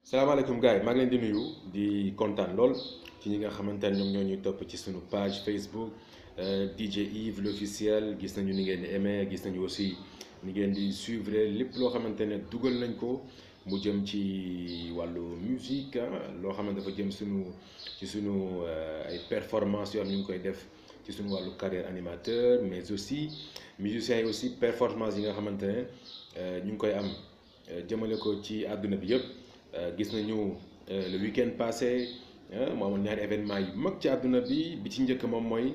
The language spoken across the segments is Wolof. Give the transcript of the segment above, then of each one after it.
salaamaaleykum gars yi maa ngi leen di nuyu di kontaan lool ci ñi nga xamante ne ñoom ñoo ñuy topp ci sunu page Facebook DJ Yves l'officiel gis nañu ni ngeen di aimer gis nañu aussi ni ngeen di suivre lépp loo xamante ne dugal nañ ko mu jëm ci wàllu musique loo xamante dafa jëm ci sunu ay performances yoo xam ñu ngi koy def ci sunu wàllu carrière animateur mais aussi musiciens yi aussi performance yi nga xamante ne ñu ngi koy am jëmale ko ci àdduna bi yëpp. Gis nañu le week-end passé moo amoon ñaari événement yu mag ci àdduna bi ci njëkk moom mooy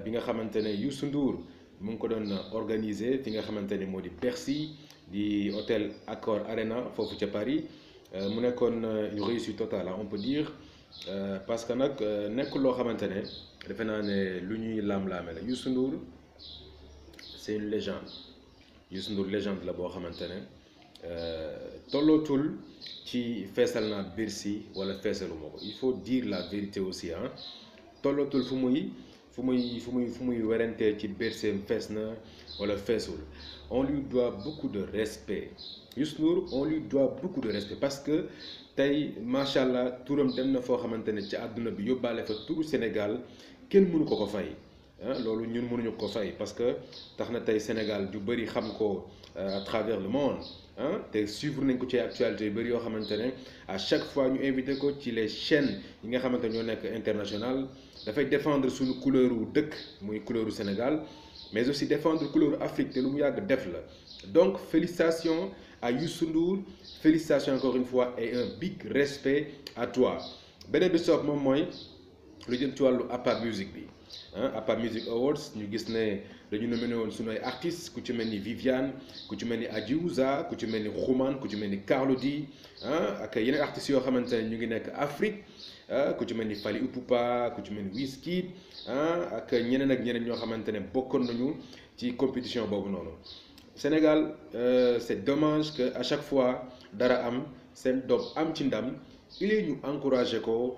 bi nga xamante ne Youssou Ndour mu ngi ko doon organiser fi nga xamante ne moo di Bercy di hôtel Accor Arena foofu ca Paris mu nekkoon une réussite totale on peut dire parce que nag nekkul loo xamante ne defe naa ne lu ñuy laam-laame la Youssou Ndour c'est une légende Youssou Ndour légende la boo xamante ne tollootul ci feesal naa Bercy wala feesaluma ko il faut dire la vérité aussi tollootul fu muy werantee ci Bercy fees na wala feesul on lui doit beaucoup de respect Youssou Ndour on lui doit beaucoup de respect parce que tey macha allah turam dem na foo xamante ne ci àdduna bi yóbbaale fa turu Sénégal kenn mënu ko fay loolu ñun mënuñu ko fay parce que tax na tey Sénégal ju bëri xam ko à travers le monde te suivre nañ ko ci actualité yu bëri yoo xamante ne à chaque fois ñu invité ko ci les chaînes yi nga xamante ñoo nekk international dafay défendre suñu couleur u dëkk muy couleur u Sénégal mais aussi défendre couleur Afrique te lu mu yàgg def la donc félicitations à Youssou Ndour félicitations encore une fois et un big respect à toi beneen bi soog moom mooy lu jëm ci wàllu APA Music bi APA Music Awards ñu gis ne dañu nominé woon sunu ay artistes ku ci mel ni Viviane ku ci mel ni Adiouza ku ci mel ni Xuman ku ci mel ni Carlou D ak yeneen artistes yoo xamante ne ñu ngi nekk Afrique ku ci mel ni Fally Ipupa ku ci mel ni Wizkid ak ñeneen ak ñeneen ñoo xamante ne bokkoon nañu ci compétition boobu noonu Sénégal c'est dommage que à chaque fois dara am seen doom am ci ndam il est ñu encouragé ko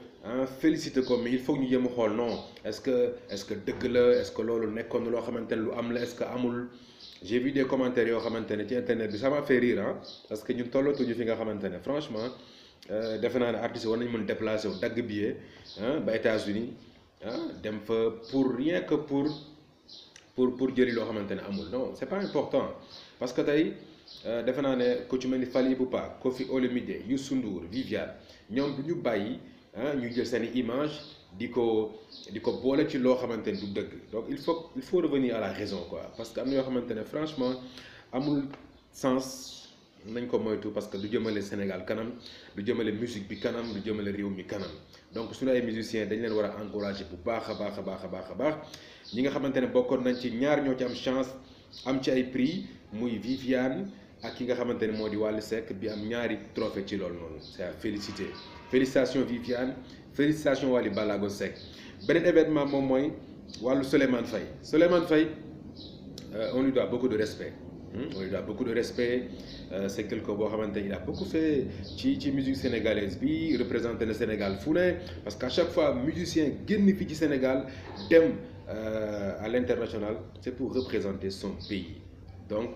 félicité ko mais il faut ñu jéem a xool non est-ce que dëgg la est-ce que loolu nekkoon na loo xamante ne lu am la est-ce que amul j'ai vu des commentaires yoo xamante ne ci internet bi ça m'a fait rire parce que ñun tollatuñu fi nga xamante ne franchement defe naa ne artistes war nañu mën déplacer wu dagg billet ba États-Unis dem fa pour rien que pour jëli loo xamante ne amul non c'est pas important parce que tey defe naa ne ku ci mel ni Fally Ipupa Koffi Olomide Youssou Ndour Viviane ñoom du ñu bàyyi ñu jël seen image di ko boole ci loo xamante ne du dëgg donc il faut revenir à la raison quoi parce que am na yoo xamante ne franchement amul sens nañ ko moytu parce que du jëmale Sénégal kanam du jëmale musique bi kanam du jëmale réew mi kanam donc suñu ay musiciens dañ leen war a encourager bu baax a baax ñi nga xamante ne bokkoon nañ ci ñaar ñoo ci am chance am ci ay prix muy Viviane ak ki nga xamante ne moo di Wally Seck bi am ñaari trophée ci loolu noonu c'est à féliciter félicitations Viviane félicitations Wally Ballago Seck beneen événement moom mooy wàllu Souleymane Faye on lui doit beaucoup de respect on lui doit beaucoup de respect c'est quelqu'un boo xamante ne il a beaucoup fait ci musique sénégalaise bi représenté le Sénégal fu ne parce qu'à chaque fois musicien génn fi ci Sénégal dem à l'international c'est pour représenter son pays donc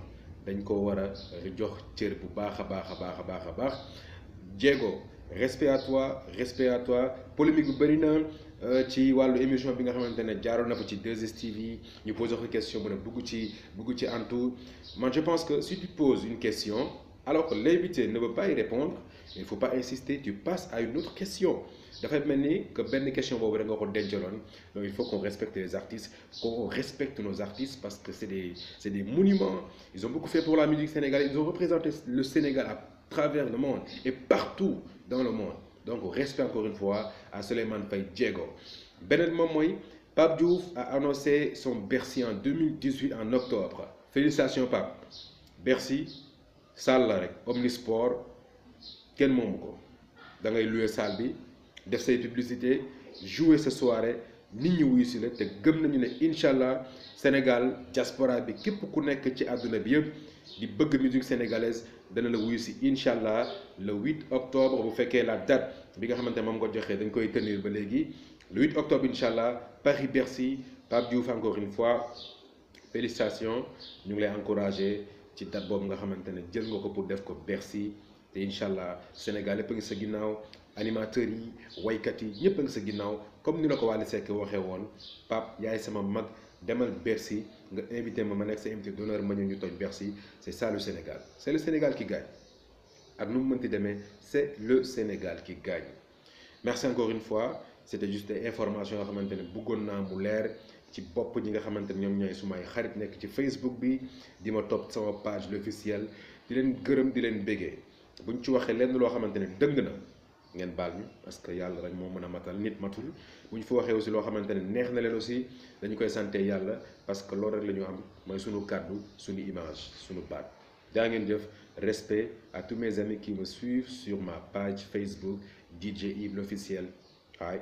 dañ ko war a jox cër bu baax a baax Diego respect à toi polémique bu bëri na ci wàllu émission bi nga xamante ne jaaroon na fa ci 2STV ñu posé ko question bu ne bugg ci antu man je pense que si tu poses une question alors que l'invité ne veut pas y répondre il ne faut pas insister tu passes à une autre question dafay mel ni que benn question boobu rek nga ko dencaloon donc il faut qu'on respecte les artistes qu'on respecte nos artistes parce que c'est des monuments ils ont beaucoup fait pour la musique sénégalaise ils ont représenté le Sénégal à travers le monde et partout dans le monde donc respect encore une fois à Souleymane Faye Diego beneen moom mooy Pape Diouf a annoncé son Bercy en 2018 en octobre félicitations Pape Bercy salle la rek omnisport kenn moomu ko da ngay louer salle bi def say publicité jouer sa soirée nit ñi wuyu si la te gëm nañu ne incha allah Sénégal diaspora bi képp ku nekk ci àdduna bi yëpp di bëgg musique sénégalaise dana la wuyu si incha allah le 8 octobre bu fekkee la date bi nga xamante ne moom ko joxee dañ koy tenir ba léegi le 8 octobre incha allah Paris Bercy Pape Diouf encore une fois félicitations ñu ngi lay encourager ci date boobu nga xamante ne jël nga ko pour def ko Bercy te incha allah Sénégal yëpp a ngi sa ginnaaw animateurs yi waykat yi ñëpp a ngi sa ginnaaw comme ni la ko Wally Seck waxee woon Pape yaay sama mag demal Bercy nga invité ma nekk sa invité d'honneur ma ñëw ñu toj Bercy c'est ça le Sénégal c'est le Sénégal qui gagne ak nu mu mënti demee c'est le Sénégal qui gagne. Merci encore une fois c'était juste des informations yoo xamante ne bëggoon naa mu leer ci bopp ñi nga xamante ne ñoom ñooy sumay xarit nekk ci Facebook bi di ma topp sama page l'officiel di leen gërëm di leen bégee buñ ci waxee lenn loo xamante ne dëng na ngeen baal ñu parce que yàlla rek moo mën a matal nit matul bu ñu fa waxee aussi loo xamante ne neex na leen aussi dañu koy sante yàlla parce que loolu rek la ñu am mooy sunu kàddu sunu image sunu baat jaa ngeen jëf. Respect à tous mes amis qui me suivent sur ma page Facebook DJ Yves l'officiel. Aye.